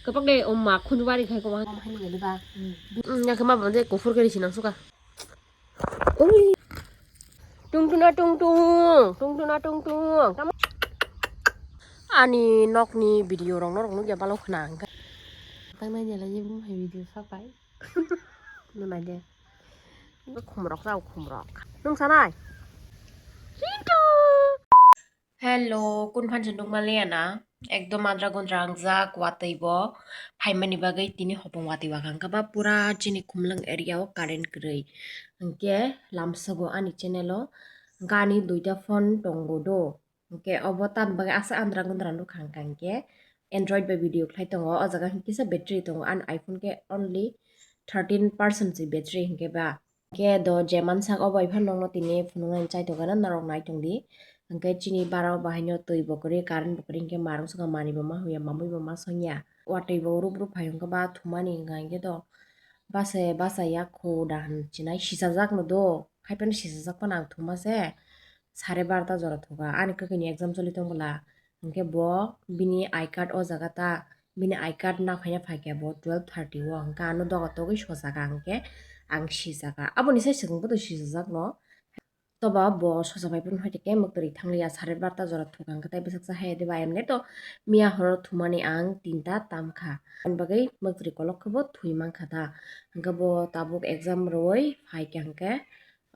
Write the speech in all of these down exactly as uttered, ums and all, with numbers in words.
Kwbak de, o ma khunju bari khai kwbang. Om hai ni ba. Hmm, ya khe ma bam je kuphur khe risi nang suka. Ui. Tung tuna tung tung, tung tuna tung tung. Tamo. Ani nokni video rok norok nukya balok khna hwnkhe. Tang nai jela ye bum hai video sak pai. Nunai de. Khumrok rao khumrok. Nung sanai? Chintu! Hello, kun phan chinduk maliya na? Ekdom adra gundra angjak watwi bo phaimani bagwi tini hopong watwi waka hwnkhe ba pura chini khumlwng area o current kwrwi. Hwnkhe lamsogo ani channel o gani duita phone tongo do. Hwnkhe obo tam bagwi asa andra gundra nukha hwnkha hwnkhe Android bai video khlai tongo. O jaga hwnkhe kisa battery tongo, ani iPhone khe only thirteen percent se battery hwnkhe ba. Hwnkhe do je mansak obo bai phano nokno tini phunuknani chaitokgana norok naitongdi. Hwnkhe chini bara o bahaino twi bo kwrwi, current bo kwrwi, hwnkhe marung swkang manwi bo ma huya, mamwi bo ma songya. Watwi bo rup rup phai hwnkhe ba thumani hwnkha hwnkhe do base basa yak kho da hwn chinai sichajak no do, haiphano sichajak phano ang thuma se. Sare barota jora thoka, ani kwkwi ni exam choli tong bwla, hwnkhe bo bini I card o jaga ta, bini I card naphaina phaikha bo twelve thirty o, hwnkhe ano doga togwi sochaka, hwnkhe ang sichaka, aboni sai swkang boto sichajak no, toba bo socha pai phano hoite khe mwktwrwi thangliya, sare barota jora thoka, hwnkhe tai bwsaksa haya diba, emne to miya horo thumani ang tinta tamkha, ani bagwi mwktwrwi kolok khe bo thwi mankha ta, hwnkhe bo tabuk exam rwui phaikha, hwnkhe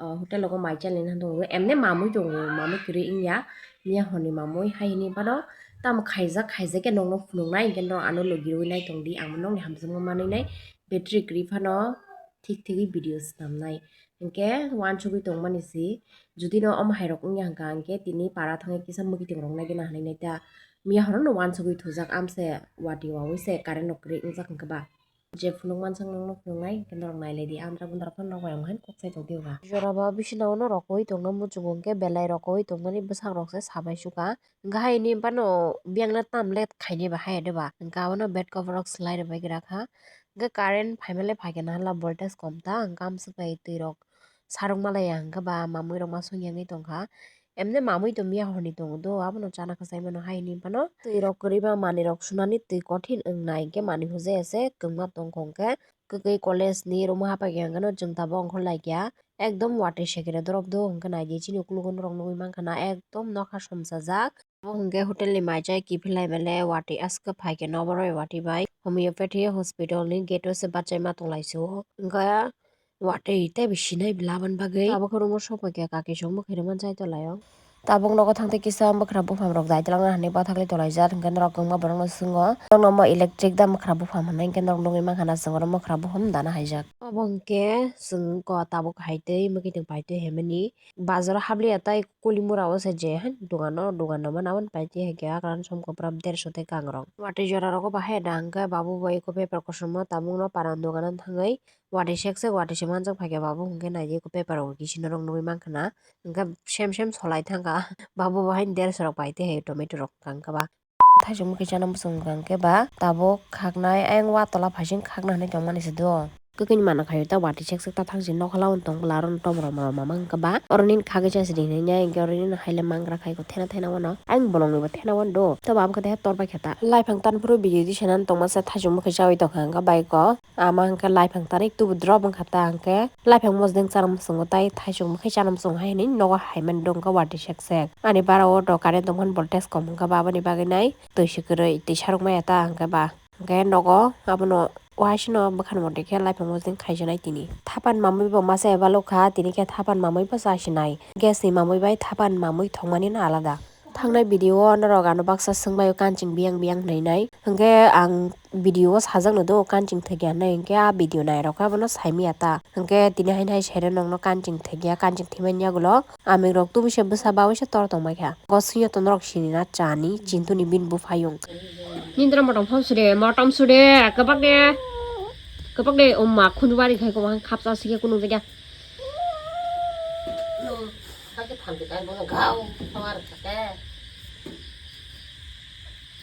o hotel rogo mai chalni nang tongo, emne mamui tongo, mamui kwrwi wngya, miya horni mamui, hai hwnwi phano tamo khaijak, khaijak khe nokno phunuknai, hwnkhe norok ano logi rwui naitongdi, ang bo nokni hamjakma manwi nai, battery kwrwi phano thik thigwi video swnamnai, hwnkhe uansugwi tongmani se, judino omo hairok wngya hwnkha, hwnkhe tini para thangwi kisa mwkhitwng rok naigwna hinwi naita, miya horono uansugwi thujak, amse watwi waui se current rok kwrwi wngjak hwnkhe ba. Je phunuk mansang nokno phunuknai, hwnkhe norok nailaidi, andra gundra phano nok bai ang hai kok sai tongdi ba. Jora ba bisina ono rokoi tongna muchungo, hwnkhe belai rokoi tongmani bwsak rok se sabai suka. Hwnkhe haini phano biyang na tam let khaini ba haya de ba. Hwnkhe abono bed cover rok swlai rwbai gra kha. Hwnkhe current phaima le phaikhe naharla voltage kom ta, hwnkhe amswk bai twi rok sarwk malaya hwnkhe ba mamui rok ma songya wngwi tongkha. Emne mamui to miya horni tongo do, abono chana kwchai mano haini phano. Twi rok kwrwi ba manwi rok sunani twi kothin wngnai hwnkhe manwi hujaya se kwngma tongkha hwnkhe. Kwkwi college ni room o hapai khe hwnkhe no chwng tabuk ongkhor laikya. Ekdom watwi sekre dorop do hwnkhe naidi chini ukologo norok nugwi mankha na ekdom nokha somsajak. Omo hwnkhe hotel ni mai chai kiphilai male watwi aswk phaikhe nobar bai watwi bai homeopathy hospital ni gate o se bachaima tonglaisio. Hwnkhe watwi tei bo sinai bo labani bagwi abo khe room o sok paikha kaki chwng bwkhai rwmani chai tonglaio. Tabuk nogo thangtwi kisa bwkhwra buphang rok dai twlangna hinwi bathakgwi tonglaijak hwnkhe norok kwbangma borokno swngo, "Nokno omo electric da bwkhwra buphang?" hinwi hwnkhe norok nugwi mankha na chwng oro bwkhwra buphang dana haijak. Obo hwnkhe chwng ko tabuk hai twi mwkhitwng pai twi himani bazaro habliya tai Kulimura o se je hai dogano, dogano mano aboni pai twi hai khe akran somkopra dersho tei kangrok. Watwi jora rogo bahai da hwnkhe babu bai eko paper kosom o tabukno paran dogano thangwi watwi sek sek watwi se manjak phaikhe babu hwnkhe naidi eko paper o kisi norok nugwi mankha na hwnkhe sem sem solai thangkha babu bo haino dersho rok pai twi hai tomato rok tangkha ba. Thaisok mwkhwi chana muchung wngkha hwnkhe ba tabuk khaknai ayang wa tola phaising khakna hinwi tongmani se do. Kwkwi ni mana khaio ta watwi sek sek ta thangsi nokha laun tong bwla aro tom rom rom mama wngkha ba oro nini khagwi chasi rinai hwnkhe oro nini haile mangra khai ko thena thena wano ayang bolong ni bo thena wano do tobo abo khe tor bai khe ta. Laiphang tan phuru video di sanani tongma se thaisok mwkhwi chawi tongkha hwnkhe bike o. Ama hwnkhe laiphang tanwi tubu drop wngkha ta hwnkhe laiphang mosdeng chana muchungo tai thaisok mwkhwi chana muchungo hai hinwi nogo hai mani do hwnkhe watwi sek sek. Ani bara o auto current tongmani voltage kom wngkha ba aboni bagwi nai twi se kwrwi twi sarwk maya ta hwnkhe ba. Hwnkhe nogo abono waisano bwkhani motwi khe laiphang mosdeng khaijaknai tini. Thapan mamwi bo masa eba lukha tini khe thapan mamwi bo chasinai. Gas ni mamwi bai thapan mamwi thokmani no alada. Thangnai video o norok ano baksa swngbaio kanching biyang biyang hwnwi nai. Hwnkhe ang video o sajak no do kanching thwkya hinwi, hwnkhe a video nairok khe abono saimanya ta. Hwnkhe tini haino hai sere nokno kanching thwkya, kanching thwimani yagulo amik rok tubui se bwsa baui se tor tongmai kha. Go swngya to norok sini na chani Chintu ni bini buphayung. Nindra motom pham sude, motom sude, kwbak de, kwbak de, o ma khunju bari khai kwbang khapsa sikhe kunu jaga.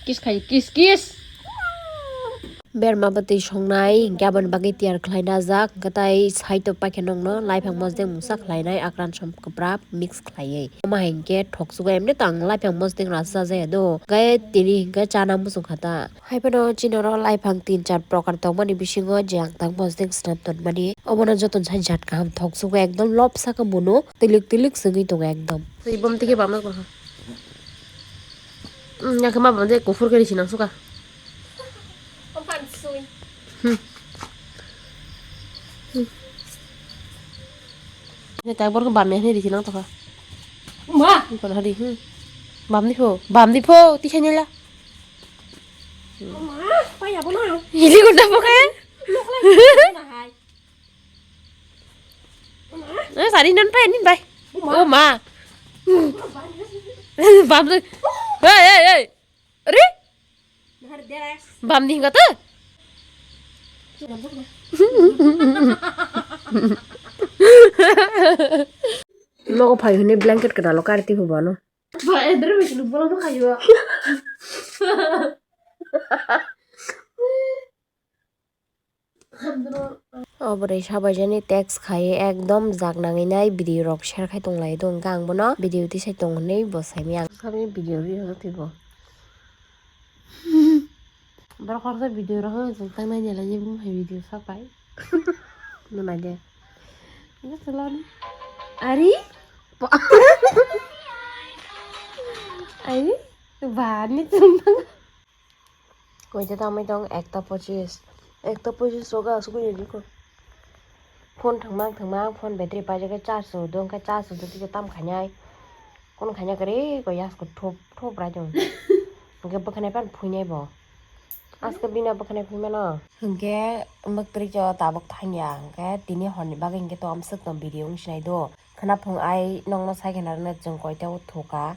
Kiss khai, kiss, kiss. Berma bwtwi songnai, hinkhe aboni bagwi tiyar khlaina jak, hinkhe tai side o paikhe nokno laifang mosdeng mungsa khlainai, akran som kwprap mix khlaiwi. Omo hai hinkhe thoksugo, emni tang laifang mosdeng rasa jaya do, hinkhe tini hinkhe chana muchung kha ta. Haiphano chini oro laifang tin char prokar tongmani bisingo je ang tang mosdeng swnam tonmani, obono jotono sai jat kaham thoksugo, ekdom lopsa khe munu twilik twilik swngwi tongo ekdom. Twi bom twi khe bamna kha. Hmm, yakhe ma bam je kuphur khe risi nang suka. Opan sui. Hmm. Hmm. Ini tak bor ke bam ya, ini di sini tokha. Ma. Ini kono hari, hmm. Bam di pho, bam di pho, ti sini la. Ma, pa ya bona. Ini kunda pho kaya? Lok lai. Na hai. Eh, sari non pai, nin pai. Oh, ma. Bam tu. Hei, hei, hei. Re? Bam ni hinga tu? Nogo phai hwnwi blanket kwdalo karti phubano. Ba, edre bai chini bola no khayo. O bwrwi sabaijani text khai ekdom jak nangwi nai video rok share khai tong lai do, hwnkhe ang bono video tisai tong hwnwi bo saimaya. Sabini video ri hwnkhe twibo. Borok khoroksa video rok hwnwi chwng tang nai nai lai bumhai video sak bai. Nunai de. Ari? Ari? Ba ni chwng tang. Koita tamwi tong ekta pochis. Ekta pochis rogo asugwi rwdi kho. Phone thwngma thwngma phone battery paijak khe charge rwdo, hwnkhe charge rwdo tei tam khainai. Kono khaina kwrwi koi yasko thop thop rai tong. Hwnkhe bwkhanai phano phuinai bo. Aske bini bwkhanai phui mano. Hwnkhe mwktwrwi cho tabuk thangya, hwnkhe tini horni bagwi hwnkhe to amswk tong video wng sinai do. Khwnaphung ai nokno sai khna rwna chwng koita o thuka.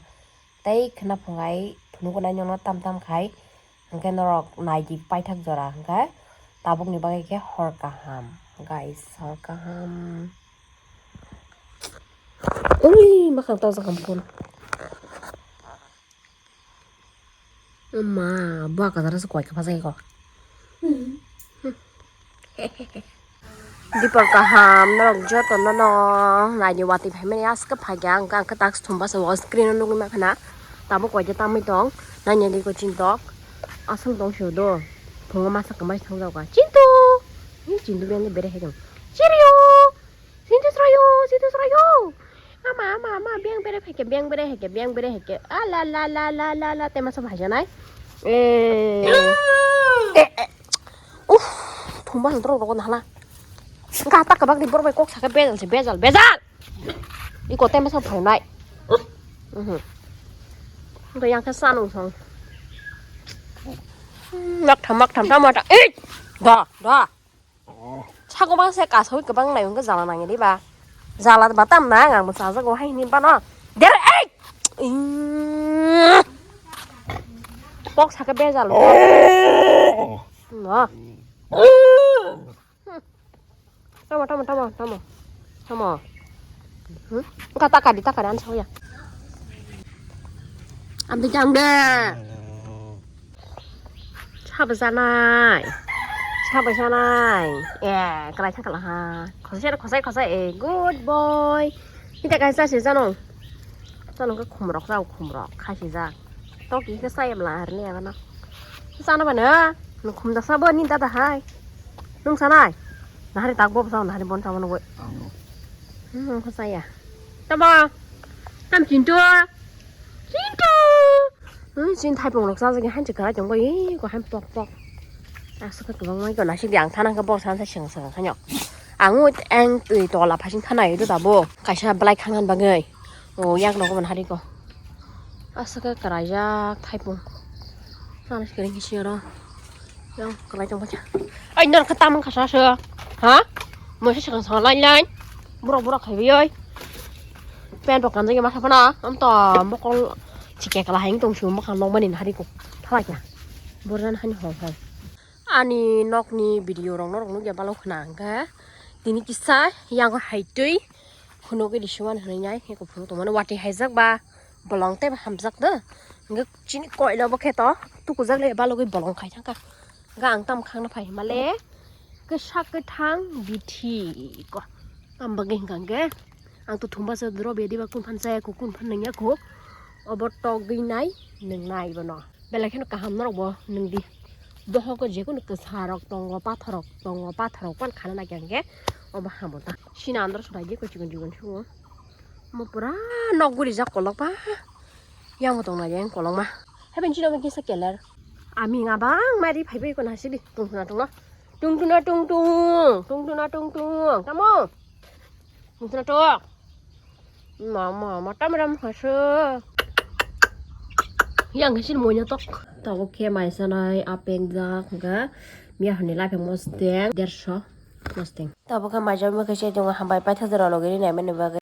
Tei khwnaphung ai phunuknai nokno tam tam khai, hwnkhe norok naidi paithak jora hwnkhe tabukni bagwi khe hor kaham, guys, hor kaham. Ui, makhang tojak ham phone. Emma, bua kadar se koi kapha jai ko. Dipor kaham norok joto no no naidi watwi phaimani aske phaikha ang khe task thumba se o screen o nugwi mankha na tabuk koide tamwi tong naina di ko chintok aswk tong sio do phungo masa kwmai thang jago chintu ni chintu biyang bere hai tong chirio chintu srayo chintu srayo ama ama ama biyang bere phaikha biyang bere haikha biyang bere haikha a la la la la la la te masa phaijanai eh eh eh Uff, thumba song torok rogo nahala. Engka tak kabak ni borok bai kok saka bejal se bejal bejal. Iko tembe song phainai. Mhm. Engka yang khe sanung song. Mak tham mak tham tham mata. Eh, da da. Sako bang se kasoi kebang nai engka jala nangi di ba. Jala ba tam nang ang bo chajago hai hini ba no. Der eh. Ing. Kok saka bejal. No. Tamo, tamo, tamo, tamo. Tamo. Hmm? Engka takadi, takadi, ano sawi ya. Amdi jang de. Sabo janai. Sabo janai. Eh, kalai thang kala ha. Khosai, khosai, khosai. Eh, good boy. Kita kaisa se jano. Chalo khe khumrok chao, khumrok khaisijak. Tok khe chaya bwla arni agano. Chana bana, nung khumjak sabo ni dada hai. Nung sanai? Nahari tak bob sao, nahari bon sao nungoi. Hmm, kho chaya. Tamo? Tam chintu? Chintu! Hmm, chin thaipung rok chajak han chikara chongoi, ko han pok pok. Aswk khe kwbangma iko nasik di ang thana khe bok sana seng seng khanyo. Ang ui eng twi tola phasing thana ui do tabuk. Kaisa belai khangan bagwi. O yak nogo man hari ko. Aswk khe kwraijak thaipung. Sana sikring khe siyaro. Yang kwlai tong kha. Ai nor khe tamang kha sa se. Ha? Mo se sakang sakang line line. Borok borok khaiwi oi. Pen bo kanjak ma sa phana. Am to mokol chike kala haing tong su mokang nokmani hari ko. Thalai kha. Borjan hani hong hong. Ani nokni video rok norok nukya balok khna hwnkhe tini kisa yago hai twi phunugwi risuman hwnwi nai hwnkhe phunuk tongmani watwi haijak ba bolong tei hamjak do hwnkhe chini koilo bo khe to tukujak le balogwi bolong khai thangkha Ga ang tam khangna phai himale, kwsak kwthang bithi ko. Tam bagwi hingka hingke, ang to thumba se doro bediba kun phan chaya ko, kun phan nangya ko. Obo togwi nai, nung nai bono. Belai kheno kaham norok bo nung di. Bohok o jekunu kwsa rok tongo, pathor rok tongo, pathor rok pan khana nai hingke, obo hamo ta. Sina andro surai di ko chikon chikon suo. Mo pura nok guri jak kolok pa. Yang mo tong nai yang kolok ma. Heben chino mo kisa keler. Ami ngabang mari phai bai ko nasi di. Tung tuna tung no. Tung tuna tung tung. Tung tuna tung tung. Tamo. Tung tuna tung. Ma ma ma tam ram haso. Yang hasil monya tok. Tabo khe mai sanai apeng jak ga. Mia honi lapeng mosteng derso mosteng. Tabo khe mai jami khe se tongo hambai paithak jora logi ri nai mani bagwi.